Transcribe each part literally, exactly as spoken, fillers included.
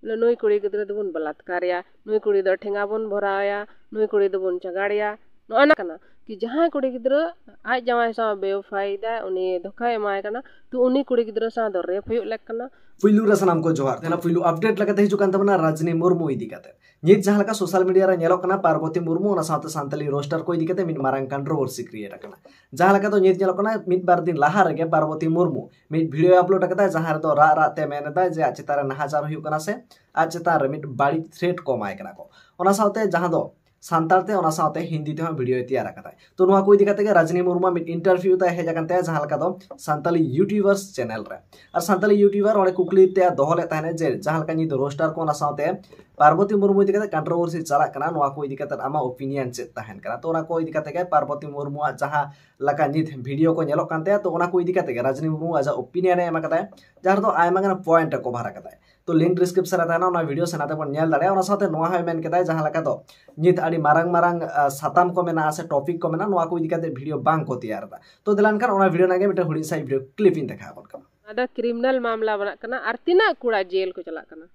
ᱵᱚᱞᱮ ᱱᱩᱭ ᱠᱩᱲᱤ ᱜᱤᱫᱽᱨᱟᱹ ᱫᱚᱵᱚᱱ ᱵᱟᱞᱟᱛᱠᱟᱨᱮᱭᱟ, ᱱᱩᱭ ᱠᱩᱲᱤ ᱫᱚ ᱴᱷᱮᱸᱜᱟ ᱵᱚᱱ ᱵᱷᱚᱨᱟᱣᱮᱭᱟ, ᱱᱩᱭ ᱠᱩᱲᱤ ᱫᱚᱵᱚᱱ ᱪᱟᱜᱟᱲᱮᱭᱟ, ᱱᱚᱜᱼᱚ ᱱᱟ ᱠᱟᱱᱟ᱾ ᱠᱤ ᱡᱟᱦᱟᱸᱭ ᱠᱩᱲᱤ ᱜᱤᱫᱽᱨᱟᱹ ᱟᱡ ᱡᱟᱶᱟᱭ ᱥᱟᱶ ᱵᱮᱣᱯᱷᱟᱭᱮᱫᱟᱭ, ᱩᱱᱤ ᱫᱷᱳᱠᱟᱭ ᱮᱢᱟᱭ ᱠᱟᱱᱟ, ᱛᱚ ᱩᱱᱤ ᱠᱩᱲᱤ ᱜᱤᱫᱽᱨᱟᱹ ᱥᱟᱶ ᱫᱚ ᱨᱮᱯ ᱦᱩᱭᱩᱜ ᱞᱮᱠ ᱠᱟᱱᱟ᱾ ᱯᱩᱭᱞᱩ ᱨᱮ ᱥᱟᱱᱟᱢ ᱠᱚ ᱡᱚᱦᱟᱨ᱾ ᱛᱮᱦᱮᱧ ᱯᱩᱭᱞᱩ ᱟᱯᱰᱮᱴ ᱞᱮᱠᱟᱛᱮ ᱦᱤᱡᱩᱜ ᱠᱟᱱ ᱛᱟᱵᱚᱱᱟ ᱨᱟᱡᱽᱱᱤ ᱢᱩᱨᱢᱩ ᱤᱫᱤ ᱠᱟᱛᱮ᱾ ᱱᱤᱛ ᱡᱟᱦᱟᱸ ᱞᱮᱠᱟ ᱥᱳᱥᱟᱞ ᱢᱤᱰᱤᱭᱟ ᱨᱮ ᱧᱮᱞᱚᱜ ᱠᱟᱱᱟ, ᱯᱟᱨᱵᱚᱛᱤ ᱢᱩᱨᱢᱩ ᱚᱱᱟ ᱥᱟᱶᱛᱮ ᱥᱟᱱᱛᱟᱞᱤ ᱨᱳᱥᱴᱟᱨ ᱠᱚ ᱤᱫᱤ ᱠᱟᱛᱮ ᱢᱤᱫ ᱢᱟᱨᱟᱝ ᱠᱚᱱᱴᱨᱳᱵᱷᱟᱨᱥᱤ ᱠᱨᱤᱭᱮᱴ ᱟᱠᱟᱱᱟ᱾ ᱡᱟᱦᱟᱸ ᱞᱮᱠᱟ ᱫᱚ ᱱᱤᱛ ᱧᱮᱞᱚᱜ ᱠᱟᱱᱟ, ᱢᱤᱫ ᱵᱟᱨ ᱫᱤᱱ ᱞᱟᱦᱟ ᱨᱮᱜᱮ ᱯᱟᱨᱵᱚᱛᱤ ᱢᱩᱨᱢᱩ ᱢᱤᱫ ᱵᱷᱤᱰᱤᱭᱳ ᱟᱯᱞᱳᱰ ᱟᱠᱟᱫᱟᱭ, ᱡᱟᱦᱟᱸ ᱨᱮᱫᱚ ᱨᱟᱜ ᱨᱟᱜ ᱛᱮ ᱢᱮᱱ ᱮᱫᱟᱭ ᱡᱮ ᱟᱡ ᱪᱮᱛᱟᱱ ᱨᱮ ᱱᱟᱦᱟᱪᱟᱨ ᱦᱩᱭᱩᱜ ᱠᱟᱱᱟ ᱥᱮ ᱟᱡ ᱪᱮᱛᱟᱱ ᱨᱮ ᱢᱤᱫ ᱵᱟᱹᱲᱤᱡ ᱛᱷᱨᱮᱴ ᱠᱚ ᱮᱢᱟᱭ ᱠᱟᱱᱟ ᱠᱚ᱾ ᱚᱱᱟ ᱥᱟᱶᱛᱮ ᱡᱟᱦᱟᱸ ᱫᱚ ᱥᱟᱱᱛᱟᱲ ᱛᱮ, ᱚᱱᱟ ᱥᱟᱶᱛᱮ ᱦᱤᱱᱫᱤ ᱛᱮᱦᱚᱸ ᱵᱷᱤᱰᱤᱭᱳᱭ ᱛᱮᱭᱟᱨ ᱟᱠᱟᱫᱟᱭ᱾ ᱛᱚ ᱱᱚᱣᱟ ᱠᱚ ᱤᱫᱤ ᱠᱟᱛᱮ ᱜᱮ ᱨᱟᱡᱽᱱᱤ ᱢᱩᱨᱢᱩᱣᱟᱜ ᱢᱤᱫ ᱤᱱᱴᱟᱨᱵᱷᱤᱭᱩ ᱛᱟᱭ ᱦᱮᱡ ᱟᱠᱟᱱ ᱛᱟᱭᱟ, ᱡᱟᱦᱟᱸ ᱞᱮᱠᱟ ᱫᱚ ᱥᱟᱱᱛᱟᱞᱤ ᱭᱩᱴᱤᱭᱩᱵᱟᱨᱥ ᱪᱮᱱᱮᱞ ᱨᱮ᱾ ᱟᱨ ᱥᱟᱱᱛᱟᱞᱤ ᱭᱩᱴᱤᱭᱩᱵᱟᱨ ᱚᱸᱰᱮ ᱠᱩᱠᱞᱤ ᱛᱮ ᱫᱚᱦᱚ ᱞᱮᱫ ᱛᱟᱦᱮᱱᱟ ᱡᱮ ᱡᱟᱦᱟᱸ ᱞᱮᱠᱟ ᱱᱤᱛ ᱨᱳᱥᱴᱟᱨ ᱠᱚ, ᱚᱱᱟ ᱥᱟᱶᱛᱮ ᱯᱟᱨᱵᱚᱛᱤ ᱢᱩᱨᱢᱩ ᱤᱫᱤ ᱠᱟᱛᱮ ᱠᱚᱱᱴᱨᱳᱵᱷᱟᱨᱥᱤ ᱪᱟᱞᱟᱜ ᱠᱟᱱᱟ, ᱱᱚᱣᱟ ᱠᱚ ᱤᱫᱤ ᱠᱟᱛᱮ ᱟᱢᱟᱜ ᱳᱯᱤᱱᱤᱭᱚᱱ ᱪᱮᱫ ᱛᱟᱦᱮᱱ ᱠᱟᱱᱟ? ᱛᱚ ᱚᱱᱟ ᱠᱚ ᱤᱫᱤ ᱠᱟᱛᱮ ᱜᱮ ᱯᱟᱨᱵᱚᱛᱤ ᱢᱩᱨᱢᱩᱣᱟᱜ ᱡᱟᱦᱟᱸ ᱞᱮᱠᱟ ᱱᱤᱛ ᱵᱷᱤᱰᱤᱭᱳ ᱠᱚ ᱧᱮᱞᱚᱜ ᱠᱟᱱ ᱛᱟᱭᱟ, ᱛᱚ ᱚᱱᱟ ᱠᱚ ᱤᱫᱤ ᱠᱟᱛᱮ ᱜᱮ ᱨᱟᱡᱽᱱᱤ ᱢᱩᱨᱢᱩ ᱟᱡᱟᱜ ᱳᱯᱤᱱᱤᱭᱚᱱ ᱮ ᱮᱢ ᱟᱠᱟᱫᱟᱭ, ᱡᱟᱦᱟᱸ ᱨᱮᱫᱚ ᱟᱭᱢᱟ ᱜᱟᱱ ᱯᱚᱭᱮᱱᱴ ᱮ ᱠᱚᱵᱷᱟᱨ ᱟᱠᱟᱫᱟᱭ᱾ ᱛᱚ ᱞᱤᱝᱠ ᱰᱤᱥᱠᱨᱤᱯᱥᱚᱱ ᱨᱮ ᱛᱟᱦᱮᱱᱟ, ᱚᱱᱟ ᱵᱷᱤᱰᱤᱭᱳ ᱥᱮᱱᱟ ᱛᱮᱵᱚᱱ ᱧᱮᱞ ᱫᱟᱲᱮᱭᱟᱜᱼᱟ᱾ ᱚᱱᱟ ᱥᱟᱶᱛᱮ ᱱᱚᱣᱟ ᱦᱚᱸᱭ ᱢᱮᱱ ᱠᱮᱫᱟᱭ, ᱡᱟᱦᱟᱸ ᱞᱮᱠᱟ ᱫᱚ ᱱᱤᱛ ᱟᱹᱰᱤ ᱢᱟᱨᱟᱝ ᱢᱟᱨᱟᱝ, ᱟ, ᱥᱟᱛᱟᱢ ᱠᱚ ᱢᱮᱱᱟᱜᱼᱟ ᱥᱮ ᱴᱚᱯᱤᱠ ᱠᱚ ᱢᱮᱱᱟᱜᱼᱟ, ᱱᱚᱣᱟ ᱠᱚ ᱤᱫᱤ ᱠᱟᱛᱮ ᱵᱷᱤᱰᱤᱭᱳ ᱵᱟᱝ ᱠᱚ ᱛᱮᱭᱟᱨ ᱮᱫᱟ᱾ ᱛᱚ ᱫᱮᱞᱟ ᱮᱱᱠᱷᱟᱱ ᱚᱱᱟ ᱵᱷᱤᱰᱤᱭᱳ ᱨᱮᱱᱟᱜ ᱜᱮ ᱢᱤᱫᱴᱮᱱ ᱦᱩᱰᱤᱧ ᱥᱟᱺᱦᱤᱡ ᱵᱷᱤᱰᱤᱭᱳ ᱠᱞᱤᱯ ᱤᱧ ᱫᱮᱠᱷᱟᱣ ᱟᱵᱚᱱ ᱠᱟᱱᱟ᱾ ᱚᱱᱟ ᱫᱚ ᱠᱨᱤᱢᱤᱱᱟᱞ ᱢᱟᱢᱞᱟ ᱵᱮᱱᱟᱜ ᱠᱟᱱᱟ᱾ ᱟᱨ ᱛᱤᱱᱟᱹᱜ ᱠᱚᱲᱟ ᱡᱮᱞ ᱠᱚ ᱪᱟᱞᱟᱜ ᱠᱟᱱᱟ,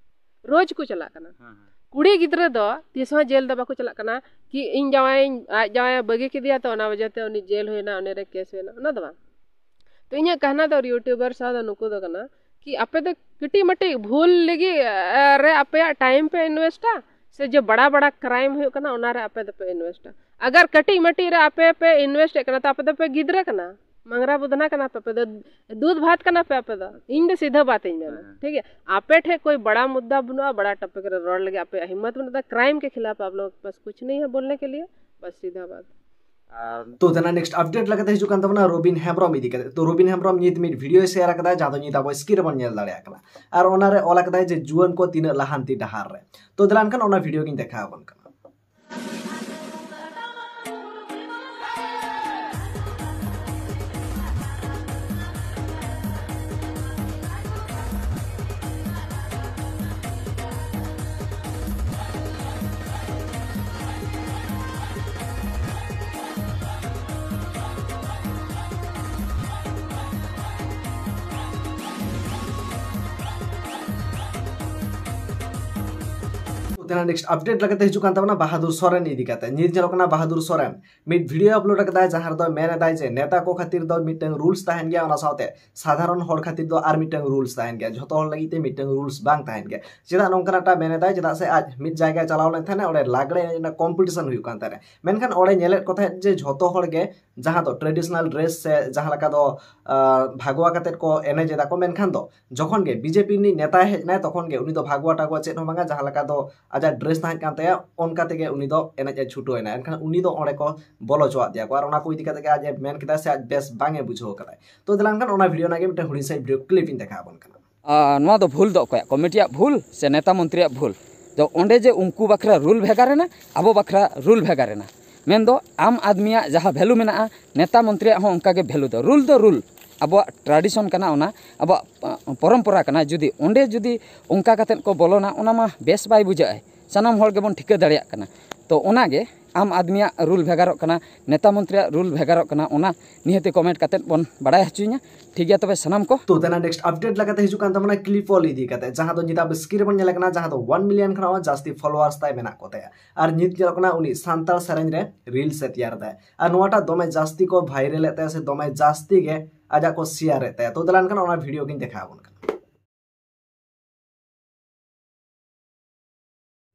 ᱨᱳᱡᱽ ᱠᱚ ᱪᱟᱞᱟᱜ ᱠᱟᱱᱟ᱾ ᱦᱮᱸ, ᱦᱮᱸ᱾ ᱠᱩᱲᱤ ᱜᱤᱫᱽᱨᱟᱹ ᱫᱚ ᱛᱤᱥ ᱦᱚᱸ ᱡᱮᱞ ᱫᱚ ᱵᱟᱠᱚ ᱪᱟᱞᱟᱜ ᱠᱟᱱᱟ ᱠᱤ ᱤᱧ ᱡᱟᱶᱟᱭ, ᱟᱡ ᱡᱟᱶᱟᱭᱮ ᱵᱟᱹᱜᱤ ᱠᱮᱫᱮᱭᱟ, ᱛᱚ ᱚᱱᱟ ᱚᱡᱮ ᱛᱮ ᱩᱱᱤ ᱡᱮᱞ ᱦᱩᱭᱱᱟ, ᱩᱱᱤ ᱨᱮ ᱠᱮᱥ ᱦᱩᱭᱱᱟ, ᱚᱱᱟ ᱫᱚ ᱵᱟᱝ᱾ ᱛᱚ ᱤᱧᱟᱹᱜ ᱠᱟᱦᱱᱟ ᱫᱚ ᱭᱩᱴᱩᱵᱟᱨ ᱥᱟᱶ ᱫᱚ ᱱᱩᱠᱩ ᱫᱚ ᱠᱟᱱᱟ ᱠᱤ ᱟᱯᱮ ᱫᱚ ᱠᱟᱹᱴᱤᱡ ᱢᱟᱹᱴᱤᱡ ᱵᱷᱩᱞ ᱞᱟᱹᱜᱤᱫ, ᱟ, ᱨᱮ ᱟᱯᱮᱭᱟᱜ ᱴᱟᱭᱤᱢ ᱯᱮ ᱤᱱᱵᱷᱮᱥᱴᱟ, ᱥᱮ ᱡᱮ ᱵᱟᱲᱟ ᱵᱟᱲᱟ ᱠᱨᱟᱭᱤᱢ ᱦᱩᱭᱩᱜ ᱠᱟᱱᱟ ᱚᱱᱟ ᱨᱮ ᱟᱯᱮ ᱫᱚᱯᱮ ᱤᱱᱵᱷᱮᱥᱴᱟ? ᱟᱜᱟᱨ ᱠᱟᱹᱴᱤᱡ ᱢᱟᱹᱴᱤᱡ ᱨᱮ ᱟᱯᱮ ᱯᱮ ᱤᱱᱵᱷᱮᱥᱴ ᱮᱫ ᱠᱟᱱᱟ, ᱛᱚ ᱟᱯᱮ ᱫᱚᱯᱮ ᱜᱤᱫᱽᱨᱟᱹ ᱠᱟᱱᱟ, ᱢᱟᱝᱜᱽᱨᱟ ᱵᱩᱫᱷᱱᱟ ᱠᱟᱱᱟ ᱯᱮ, ᱟᱯᱮ ᱫᱚ ᱫᱩᱫᱷ ᱵᱷᱟᱛ ᱠᱟᱱᱟ ᱯᱮ ᱟᱯᱮ ᱫᱚ᱾ ᱤᱧ ᱫᱚ ᱥᱤᱫᱷᱟᱹ ᱵᱟᱛ ᱤᱧ ᱢᱮᱱᱟ, ᱦᱮᱸ, ᱦᱮᱸ᱾ ᱴᱷᱤᱠ ᱜᱮᱭᱟ? ᱟᱯᱮ ᱴᱷᱮᱡ ᱠᱳᱭ ᱵᱟᱲᱟ ᱢᱩᱫᱽᱫᱟ ᱵᱟᱹᱱᱩᱜᱼᱟ, ᱵᱟᱲᱟ ᱴᱚᱯᱤᱠ ᱨᱮ ᱨᱚᱲ ᱞᱟᱹᱜᱤᱫ ᱟᱯᱮᱭᱟᱜ ᱦᱤᱢᱢᱚᱛ ᱵᱟᱹᱱᱩᱜ ᱛᱟᱯᱮᱭᱟ, ᱠᱨᱟᱭᱤᱢ ᱠᱮ ᱠᱷᱤᱞᱟᱯ ᱟᱯ ᱞᱳᱜ ᱵᱟᱥ ᱠᱩᱪᱷ ᱱᱟᱦᱤ ᱦᱟᱭ ᱵᱚᱞᱱᱮ ᱠᱮ ᱞᱤᱭᱮ, ᱵᱟᱥ ᱥᱤᱫᱷᱟᱹ ᱵᱟᱛ᱾ ᱟᱨ ᱛᱚ ᱛᱮᱱᱟᱜ ᱱᱮᱠᱥᱴ ᱟᱯᱰᱮᱴ ᱞᱮᱠᱟᱛᱮ ᱦᱤᱡᱩᱜ ᱠᱟᱱ ᱛᱟᱵᱚᱱᱟ ᱨᱚᱵᱤᱱ ᱦᱮᱢᱵᱨᱚᱢ ᱤᱫᱤ ᱠᱟᱛᱮ᱾ ᱛᱚ ᱨᱚᱵᱤᱱ ᱦᱮᱢᱵᱨᱚᱢ ᱱᱤᱛ ᱢᱤᱫ ᱵᱷᱤᱰᱤᱭᱳᱭ ᱥᱮᱭᱟᱨ ᱟᱠᱟᱫᱟ, ᱡᱟᱦᱟᱸ ᱫᱚ ᱱᱤᱛ ᱟᱵᱚ ᱥᱠᱨᱤᱱ ᱨᱮᱵᱚᱱ ᱧᱮᱞ ᱫᱟᱲᱮᱭᱟᱜ ᱠᱟᱱᱟ᱾ ᱟᱨ ᱚᱱᱟᱨᱮ ᱚᱞ ᱟᱠᱟᱫᱟᱭ ᱡᱮ ᱡᱩᱣᱟᱹᱱ ᱠᱚ ᱛᱤᱱᱟᱹᱜ ᱞᱟᱦᱟᱱᱛᱤ ᱰᱟᱦᱟᱨ ᱨᱮ᱾ ᱛᱚ ᱫᱮᱞᱟ ᱮᱱᱠᱷᱟᱱ ᱚᱱᱟ ᱵᱷᱤᱰᱤᱭᱳ ᱜᱤᱧ ᱫᱮᱠᱷᱟᱣ ᱟᱵᱚᱱ ᱠᱟᱱᱟ᱾ ᱛᱮᱱᱟᱜ next update ᱞᱮᱠᱟᱛᱮ ᱦᱤᱡᱩᱜ ᱠᱟᱱ ᱛᱟᱵᱚᱱᱟ ᱵᱟᱦᱟᱫᱩᱨ ᱥᱚᱨᱮᱱ ᱤᱫᱤ ᱠᱟᱛᱮ᱾ ᱧᱤᱨ ᱧᱮᱞᱚᱜ ᱠᱟᱱᱟ ᱵᱟᱦᱟᱫᱩᱨ ᱥᱚᱨᱮᱱ ᱢᱤᱫ video upload ᱟᱠᱟᱫᱟᱭ, ᱡᱟᱦᱟᱸ ᱨᱮᱫᱚ ᱢᱮᱱ ᱮᱫᱟᱭ ᱡᱮ ᱱᱮᱛᱟ ᱠᱚ ᱠᱷᱟᱹᱛᱤᱨ ᱫᱚ ᱢᱤᱫᱴᱟᱝ rules ᱛᱟᱦᱮᱱ ᱜᱮᱭᱟ, ᱚᱱᱟ ᱥᱟᱶᱛᱮ ᱥᱟᱫᱷᱟᱨᱚᱱ ᱦᱚᱲ ᱠᱷᱟᱹᱛᱤᱨ ᱫᱚ ᱟᱨ ᱢᱤᱫᱴᱟᱝ rules ᱛᱟᱦᱮᱱ ᱜᱮᱭᱟ, ᱡᱷᱚᱛᱚ ᱦᱚᱲ ᱞᱟᱹᱜᱤᱫ ᱛᱮ ᱢᱤᱫᱴᱟᱝ rules ᱵᱟᱝ ᱛᱟᱦᱮᱱ ᱜᱮᱭᱟ᱾ ᱪᱮᱫᱟᱜ ᱱᱚᱝᱠᱟᱱᱟᱜ ᱢᱮᱱ ᱮᱫᱟᱭ? ᱪᱮᱫᱟᱜ ᱥᱮ ᱟᱡ ᱢᱤᱫ ᱡᱟᱭᱜᱟᱭ ᱪᱟᱞᱟᱣ ᱞᱮᱱ ᱛᱟᱦᱮᱱᱟ, ᱚᱸᱰᱮ ᱞᱟᱜᱽᱲᱮ ᱮᱱᱮᱡ ᱨᱮᱱᱟᱜ competition ᱦᱩᱭᱩᱜ ᱠᱟᱱ ᱛᱟᱦᱮᱱᱟ, ᱢᱮᱱᱠᱷᱟᱱ ᱚᱸᱰᱮ ᱧᱮᱞᱮᱫ ᱠᱚ ᱛᱟᱦᱮᱸᱫ ᱡᱮ ᱡᱷᱚᱛᱚ ᱦᱚᱲ ᱜᱮ ᱡᱟᱦᱟᱸ ᱫᱚ traditional dress ᱥᱮ ᱡᱟᱦᱟᱸ ᱞᱮᱠᱟ ᱫᱚ ᱵᱷᱟᱜᱽᱣᱟ ᱠᱟᱛᱮᱫ ᱠᱚ ᱮᱱᱮᱡ ᱮᱫᱟ ᱠᱚ, ᱢᱮᱱᱠᱷᱟᱱ ᱫᱚ ᱡᱚᱠᱷᱚᱱ ᱜᱮ BJP ᱨᱤᱱᱤᱡ ᱱᱮᱛᱟᱭ ᱦᱮᱡ ᱮᱱᱟᱭ, ᱛᱚᱠᱷᱚᱱ ᱜᱮ ᱩᱱᱤ ᱫᱚ ᱵᱷᱟᱜᱽᱣᱟ ᱴᱟᱜᱽᱣᱟ ᱪᱮᱫ ᱦᱚᱸ ᱵᱟᱝᱟ, ᱡᱟᱦᱟᱸ ᱞᱮᱠᱟ ᱫᱚ ᱟᱡᱟᱜ dress ᱛᱟᱦᱮᱸ ᱠᱟᱱ ᱛᱟᱭᱟ, ᱚᱱᱠᱟ ᱛᱮᱜᱮ ᱩᱱᱤ ᱫᱚ ᱮᱱᱮᱡ ᱮ ᱪᱷᱩᱴᱟᱹᱣ ᱮᱱᱟ᱾ ᱮᱱᱠᱷᱟᱱ ᱩᱱᱤ ᱫᱚ ᱚᱸᱰᱮ ᱠᱚ ᱵᱚᱞᱚ ᱦᱚᱪᱚᱣᱟᱫ ᱫᱮᱭᱟ ᱠᱚ, ᱟᱨ ᱚᱱᱟ ᱠᱚ ᱤᱫᱤ ᱠᱟᱛᱮ ᱜᱮ ᱟᱡ ᱮ ᱢᱮᱱ ᱠᱮᱫᱟ ᱥᱮ ᱟᱡ ᱵᱮᱥ ᱵᱟᱝ ᱮ ᱵᱩᱡᱷᱟᱹᱣ ᱠᱟᱫᱟᱭ᱾ ᱛᱚ ᱫᱮᱞᱟ ᱮᱱᱠᱷᱟᱱ ᱚᱱᱟ video ᱨᱮᱱᱟᱜ ᱜᱮ ᱢᱤᱫᱴᱮᱱ ᱦᱩᱰᱤᱧ ᱥᱟᱺᱦᱤᱡ video clip ᱤᱧ ᱫᱮᱠᱷᱟᱣ ᱟᱵᱚᱱ ᱠᱟᱱᱟ᱾ ᱟᱨ ᱱᱚᱣᱟ ᱫᱚ ᱵᱷᱩᱞ ᱫᱚ ᱚᱠᱚᱭᱟᱜ? ᱠᱚᱢᱤᱴᱤᱭᱟᱜ ᱵᱷᱩᱞ ᱥᱮ ᱱᱮᱛᱟ ᱢᱚᱱᱛᱨᱤᱭᱟᱜ ᱵᱷᱩᱞ? ᱛᱚ ᱚᱸᱰᱮ ᱡᱮ ᱩᱱᱠᱩ ᱵᱟᱠᱷᱨᱟ rule ᱵᱷᱮᱜᱟᱨ ᱮᱱᱟ, ᱟᱵᱚ ᱵᱟᱠᱷᱨᱟ rule ᱵᱷᱮᱜᱟᱨ ᱮᱱᱟ, ᱢᱮᱱᱫᱚ ᱟᱢ ᱟᱫᱢᱤᱭᱟᱜ ᱡᱟᱦᱟᱸ value ᱢᱮᱱᱟᱜᱼᱟ, ᱱᱮᱛᱟ ᱢᱚᱱᱛᱨᱤᱭᱟᱜ ᱦᱚᱸ ᱚᱱᱠᱟ ᱜᱮ value ᱫᱚ᱾ Rule ᱫᱚ rule, ᱟᱵᱚᱣᱟᱜ tradition ᱠᱟᱱᱟ, ᱚᱱᱟ ᱟᱵᱚᱣᱟᱜ ᱯᱚᱨᱚᱢᱯᱚᱨᱟ ᱠᱟᱱᱟ᱾ ᱡᱩᱫᱤ ᱚᱸᱰᱮ ᱡᱩᱫᱤ ᱚᱱᱠᱟ ᱠᱟᱛᱮᱫ ᱠᱚ ᱵᱚᱞᱚᱱᱟ, ᱚᱱᱟ ᱢᱟ ᱵᱮᱥ ᱵᱟᱭ ᱵᱩᱡᱷᱟᱹᱜᱼᱟᱭ, ᱥᱟᱱᱟᱢ ᱦᱚᱲ ᱜᱮᱵᱚᱱ ᱴᱷᱤᱠᱟᱹ ᱫᱟᱲᱮᱭᱟᱜ ᱠᱟᱱᱟ᱾ ᱛᱚ ᱚᱱᱟᱜᱮ ᱟᱢ ᱟᱫᱢᱤᱭᱟᱜ rule ᱵᱷᱮᱜᱟᱨᱚᱜ ᱠᱟᱱᱟ, ᱱᱮᱛᱟ ᱢᱚᱱᱛᱨᱤᱭᱟᱜ rule ᱵᱷᱮᱜᱟᱨᱚᱜ ᱠᱟᱱᱟ, ᱚᱱᱟ ᱱᱤᱦᱟᱹᱛᱤ comment ᱠᱟᱛᱮᱫ ᱵᱚᱱ ᱵᱟᱲᱟᱭ ᱦᱚᱪᱚᱧᱟ᱾ ᱴᱷᱤᱠ ᱜᱮᱭᱟ ᱛᱚᱵᱮ ᱥᱟᱱᱟᱢ ᱠᱚ᱾ ᱛᱚ ᱛᱮᱱᱟᱜ next update ᱞᱮᱠᱟᱛᱮ ᱦᱤᱡᱩᱜ ᱠᱟᱱ ᱛᱟᱵᱚᱱᱟ ᱠᱞᱤᱯᱚᱞ ᱤᱫᱤ ᱠᱟᱛᱮ, ᱡᱟᱦᱟᱸ ᱫᱚ ᱱᱤᱛ ᱟᱵᱚ screen ᱨᱮᱵᱚᱱ ᱧᱮᱞᱮ ᱠᱟᱱᱟ, ᱡᱟᱦᱟᱸ ᱫᱚ one million ᱠᱷᱚᱱᱟᱜ ᱦᱚᱸ ᱡᱟᱹᱥᱛᱤ followers ᱛᱟᱭ ᱢᱮᱱᱟᱜ ᱠᱚ ᱛᱟᱭᱟ᱾ ᱟᱨ ᱱᱤᱛ ᱧᱮᱞᱚᱜ ᱠᱟᱱᱟ ᱩᱱᱤ ᱥᱟᱱᱛᱟᱲ ᱥᱮᱨᱮᱧ ᱨᱮ reels ᱮ ᱛᱮᱭᱟᱨ ᱮᱫᱟᱭ᱾ ᱟᱨ ᱱᱚᱣᱟᱴᱟᱜ ᱫᱚᱢᱮ ᱡᱟᱹᱥᱛᱤ ᱠᱚ viral ᱮᱫ ᱛᱟᱭᱟ ᱥᱮ ᱫᱚᱢᱮ ᱡᱟᱹᱥᱛᱤ ᱜᱮ ᱟᱡᱟᱜ ᱠᱚ share ᱮᱫ ᱛᱟᱭᱟ᱾ ᱛᱚ ᱫᱮᱞᱟ ᱮᱱᱠᱷᱟᱱ ᱚᱱᱟ video ᱜᱤᱧ ᱫᱮᱠᱷᱟᱣ ᱟᱵᱚᱱ ᱠᱟᱱᱟ᱾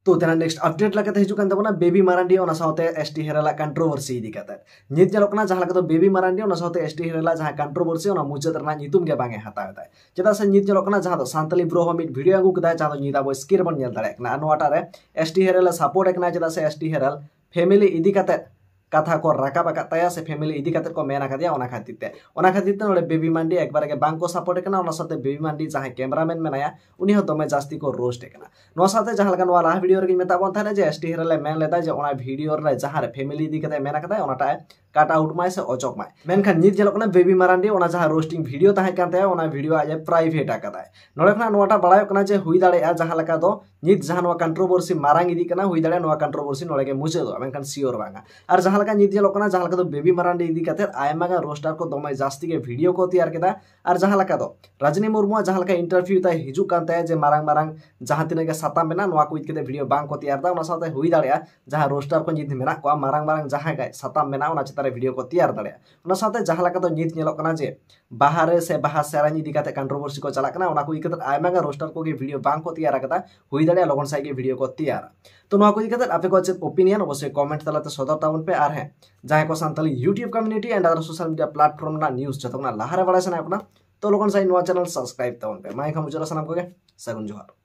ᱛᱚ ᱛᱮᱱᱟᱜ next update ᱞᱮᱠᱟᱛᱮ ᱦᱤᱡᱩᱜ ᱠᱟᱱ ᱛᱟᱵᱚᱱᱟ ᱵᱮᱵᱤ ᱢᱟᱨᱟᱱᱰᱤ ᱚᱱᱟ ᱥᱟᱶᱛᱮ ᱮᱥ ᱴᱤ ᱦᱮᱨᱮᱞᱟᱜ controversy ᱤᱫᱤ ᱠᱟᱛᱮ᱾ ᱱᱤᱛ ᱧᱮᱞᱚᱜ ᱠᱟᱱᱟ ᱡᱟᱦᱟᱸ ᱞᱮᱠᱟ ᱫᱚ ᱵᱮᱵᱤ ᱢᱟᱨᱟᱱᱰᱤ ᱚᱱᱟ ᱥᱟᱶᱛᱮ ᱮᱥ ᱴᱤ ᱦᱮᱨᱮᱞᱟᱜ ᱡᱟᱦᱟᱸ controversy, ᱚᱱᱟ ᱢᱩᱪᱟᱹᱫ ᱨᱮᱱᱟᱜ ᱧᱩᱛᱩᱢ ᱜᱮ ᱵᱟᱝ ᱮ ᱦᱟᱛᱟᱣ ᱮᱫᱟᱭ᱾ ᱪᱮᱫᱟᱜ ᱥᱮ ᱱᱤᱛ ᱧᱮᱞᱚᱜ ᱠᱟᱱᱟ ᱡᱟᱦᱟᱸ ᱫᱚ ᱥᱟᱱᱛᱟᱞᱤ ᱵᱨᱳ ᱦᱚᱸ ᱢᱤᱫ video ᱟᱹᱜᱩ ᱠᱮᱫᱟᱭ, ᱡᱟᱦᱟᱸ ᱫᱚ ᱱᱤᱛ ᱟᱵᱚ screen ᱨᱮᱵᱚᱱ ᱧᱮᱞ ᱫᱟᱲᱮᱭᱟᱜ ᱠᱟᱱᱟ᱾ ᱟᱨ ᱱᱚᱣᱟᱴᱟᱜ ᱨᱮ ᱮᱥ ᱴᱤ ᱦᱮᱨᱮᱞ ᱮ support ᱮ ᱠᱟᱱᱟ, ᱪᱮᱫᱟᱜ ᱥᱮ ᱮᱥ ᱴᱤ ᱦᱮᱨᱮᱞ family ᱤᱫᱤ ᱠᱟᱛᱮ ᱠᱟᱛᱷᱟ ᱠᱚ ᱨᱟᱠᱟᱵ ᱟᱠᱟᱫ ᱛᱟᱭᱟ ᱥᱮ family ᱤᱫᱤ ᱠᱟᱛᱮ ᱠᱚ ᱢᱮᱱ ᱟᱠᱟᱫᱮᱭᱟ, ᱚᱱᱟ ᱠᱷᱟᱹᱛᱤᱨ ᱛᱮ, ᱚᱱᱟ ᱠᱷᱟᱹᱛᱤᱨ ᱛᱮ ᱱᱚᱰᱮ ᱵᱮᱵᱤ ᱢᱟᱱᱰᱤ ᱮᱠᱵᱟᱨᱮ ᱜᱮ ᱵᱟᱝ ᱠᱚ support ᱮ ᱠᱟᱱᱟ᱾ ᱚᱱᱟ ᱥᱟᱶᱛᱮ ᱵᱮᱵᱤ ᱢᱟᱱᱰᱤ ᱡᱟᱦᱟᱸᱭ cameraman ᱢᱮᱱᱟᱭᱟ, ᱩᱱᱤ ᱦᱚᱸ ᱫᱚᱢᱮ ᱡᱟᱹᱥᱛᱤ ᱠᱚ roast ᱮ ᱠᱟᱱᱟ᱾ ᱱᱚᱣᱟ ᱥᱟᱶᱛᱮ ᱡᱟᱦᱟᱸ ᱞᱮᱠᱟ ᱱᱚᱣᱟ ᱞᱟᱦᱟ video ᱨᱮᱜᱮᱧ ᱢᱮᱛᱟᱜ ᱵᱚᱱ ᱛᱟᱦᱮᱱᱟ ᱡᱮ ᱮᱥ ᱴᱤ ᱦᱮᱨᱮᱞ ᱮ ᱢᱮᱱ ᱞᱮᱫᱟ ᱡᱮ ᱚᱱᱟ video ᱨᱮ ᱡᱟᱦᱟᱸ ᱨᱮ family ᱤᱫᱤ ᱠᱟᱛᱮ ᱢᱮᱱ ᱟᱠᱟᱫᱟᱭ, ᱚᱱᱟᱴᱟᱜ ᱮ cut out ᱢᱟᱭ ᱥᱮ ᱚᱪᱚᱜ ᱢᱟᱭ᱾ ᱢᱮᱱᱠᱷᱟᱱ ᱱᱤᱛ ᱧᱮᱞᱚᱜ ᱠᱟᱱᱟ ᱵᱮᱵᱤ ᱢᱟᱨᱟᱱᱰᱤ ᱚᱱᱟ ᱡᱟᱦᱟᱸ roasting video ᱛᱟᱦᱮᱸ ᱠᱟᱱ ᱛᱟᱭᱟ, ᱚᱱᱟ video ᱟᱡ ᱮ private ᱟᱠᱟᱫᱟᱭ᱾ ᱱᱚᱰᱮ ᱠᱷᱚᱱᱟᱜ ᱱᱚᱣᱟᱴᱟᱜ ᱵᱟᱲᱟᱭᱚᱜ ᱠᱟᱱᱟ ᱡᱮ ᱦᱩᱭ ᱫᱟᱲᱮᱭᱟᱜᱼᱟ ᱡᱟᱦᱟᱸ ᱞᱮᱠᱟ ᱫᱚ ᱱᱤᱛ ᱡᱟᱦᱟᱸ ᱱᱚᱣᱟ ᱠᱚᱱᱴᱨᱳᱵᱷᱟᱨᱥᱤ ᱢᱟᱨᱟᱝ ᱤᱫᱤᱜ ᱠᱟᱱᱟ, ᱦᱩᱭ ᱫᱟᱲᱮᱭᱟᱜᱼᱟ ᱱᱚᱣᱟ ᱠᱚᱱᱴᱨᱳᱵᱷᱟᱨᱥᱤ ᱱᱚᱰᱮ ᱜᱮ ᱢᱩᱪᱟᱹᱫᱚᱜᱼᱟ, ᱢᱮᱱᱠᱷᱟᱱ ᱥᱤᱭᱳᱨ ᱵᱟᱝᱟ᱾ ᱟᱨ ᱡᱟᱦᱟᱸ ᱞᱮᱠᱟ ᱱᱤᱛ ᱧᱮᱞᱚᱜ ᱠᱟᱱᱟ, ᱡᱟᱦᱟᱸ ᱞᱮᱠᱟ ᱫᱚ ᱵᱮᱵᱤ ᱢᱟᱨᱟᱱᱰᱤ ᱤᱫᱤ ᱠᱟᱛᱮ ᱟᱭᱢᱟ ᱜᱟᱱ ᱨᱳᱥᱴᱟᱨ ᱠᱚ ᱫᱚᱢᱮ ᱡᱟᱹᱥᱛᱤ ᱜᱮ ᱵᱷᱤᱰᱤᱭᱳ ᱠᱚ ᱛᱮᱭᱟᱨ ᱠᱮᱫᱟ᱾ ᱟᱨ ᱡᱟᱦᱟᱸ ᱞᱮᱠᱟ ᱫᱚ ᱨᱟᱡᱽᱱᱤ ᱢᱩᱨᱢᱩᱣᱟᱜ ᱡᱟᱦᱟᱸ ᱞᱮᱠᱟ ᱤᱱᱴᱟᱨᱵᱷᱤᱭᱩ ᱛᱟᱭ ᱦᱤᱡᱩᱜ ᱠᱟᱱ ᱛᱟᱭᱟ ᱡᱮ ᱢᱟᱨᱟᱝ ᱢᱟᱨᱟᱝ ᱡᱟᱦᱟᱸ ᱛᱤᱱᱟᱹᱜ ᱜᱮ ᱥᱟᱛᱟᱢ ᱢᱮᱱᱟᱜᱼᱟ, ᱱᱚᱣᱟ ᱠᱚ ᱤᱫᱤ ᱠᱟᱛᱮ ᱵᱷᱤᱰᱤᱭᱳ ᱵᱟᱝ ᱠᱚ ᱛᱮᱭᱟᱨ ᱮᱫᱟ, ᱚᱱᱟ ᱥᱟᱶᱛᱮ ᱦᱩᱭ ᱫᱟᱲᱮᱭᱟᱜᱼᱟ ᱡᱟᱦᱟᱸ ᱨᱳᱥᱴᱟᱨ ᱠᱚ ᱱᱤᱛ ᱢᱮᱱᱟᱜ ᱠᱚᱣᱟ, ᱢᱟᱨᱟᱝ ᱢᱟᱨᱟᱝ ᱡᱟᱦᱟᱸ ᱜᱮ ᱥᱟᱛᱟᱢ ᱢᱮᱱᱟᱜᱼᱟ, ᱚᱱᱟ ᱪᱮᱛᱟᱱ ᱨᱮ ᱵᱷᱤᱰᱤᱭᱳ ᱠᱚ ᱛᱮᱭᱟᱨ ᱫᱟᱲᱮᱭᱟᱜᱼᱟ᱾ ᱚᱱᱟ ᱥᱟᱶᱛᱮ ᱡᱟᱦᱟᱸ ᱞᱮᱠᱟ ᱫᱚ ᱱᱤᱛ ᱧᱮᱞᱚᱜ ᱠᱟᱱᱟ ᱡᱮ ᱵᱟᱦᱟ ᱨᱮ ᱥᱮ ᱵᱟᱦᱟ ᱥᱮᱨᱮᱧ ᱤᱫᱤ ᱠᱟᱛᱮ ᱠᱚᱱᱴᱨᱳᱵᱷᱟᱨᱥᱤ ᱠᱚ ᱪᱟᱞᱟᱜ ᱠᱟᱱᱟ, ᱚᱱᱟ ᱠᱚ ᱤᱫᱤ ᱠᱟᱛᱮ ᱟᱭᱢᱟ ᱜᱟᱱ ᱨᱳᱥᱴᱟᱨ ᱠᱚᱜᱮ ᱵᱷᱤᱰᱤᱭᱳ ᱵᱟᱝ ᱠᱚ ᱛᱮᱭᱟᱨ ᱟᱠᱟᱫᱟ᱾ ᱦᱩᱭ ᱫᱟᱲᱮᱭᱟᱜᱼᱟ ᱞᱚᱜᱚᱱ ᱥᱟᱺᱦᱤᱡ ᱜᱮ ᱵᱷᱤᱰᱤᱭᱳ ᱠᱚ ᱛᱮᱭᱟᱨᱟ᱾ ᱛᱚ ᱱᱚᱣᱟ ᱠᱚ ᱤᱫᱤ ᱠᱟᱛᱮ ᱟᱯᱮ ᱠᱚᱣᱟᱜ ᱪᱮᱫ ᱳᱯᱤᱱᱤᱭᱚᱱ, ᱚᱵᱚᱥᱥᱳᱭ ᱠᱚᱢᱮᱱᱴ ᱛᱟᱞᱟᱛᱮ ᱥᱚᱫᱚᱨ ᱛᱟᱵᱚᱱ ᱯᱮ᱾ ᱟᱨ ᱦᱮᱸ, ᱡᱟᱦᱟᱸᱭ ᱠᱚ Santali YouTube community and other social media platform ᱨᱮᱱᱟᱜ ᱱᱤᱭᱩᱡᱽ ᱡᱚᱛᱚ ᱠᱷᱚᱱᱟᱜ ᱞᱟᱦᱟᱨᱮ ᱵᱟᱲᱟᱭ ᱥᱟᱱᱟᱭᱮᱫ ᱵᱚᱱᱟ, ᱛᱚ ᱞᱚᱜᱚᱱ ᱥᱟᱺᱦᱤᱡ ᱱᱚᱣᱟ ᱪᱮᱱᱮᱞ ᱥᱟᱵᱥᱠᱨᱟᱭᱤᱵ ᱛᱟᱵᱚᱱ ᱯᱮ᱾ ᱢᱟ ᱮᱱᱠᱷᱟᱱ ᱢᱩᱪᱟᱹᱫ ᱨᱮ ᱥᱟᱱᱟᱢ ᱠᱚᱜᱮ ᱥᱟᱹᱜᱩᱱ ᱡᱚᱦᱟᱨ᱾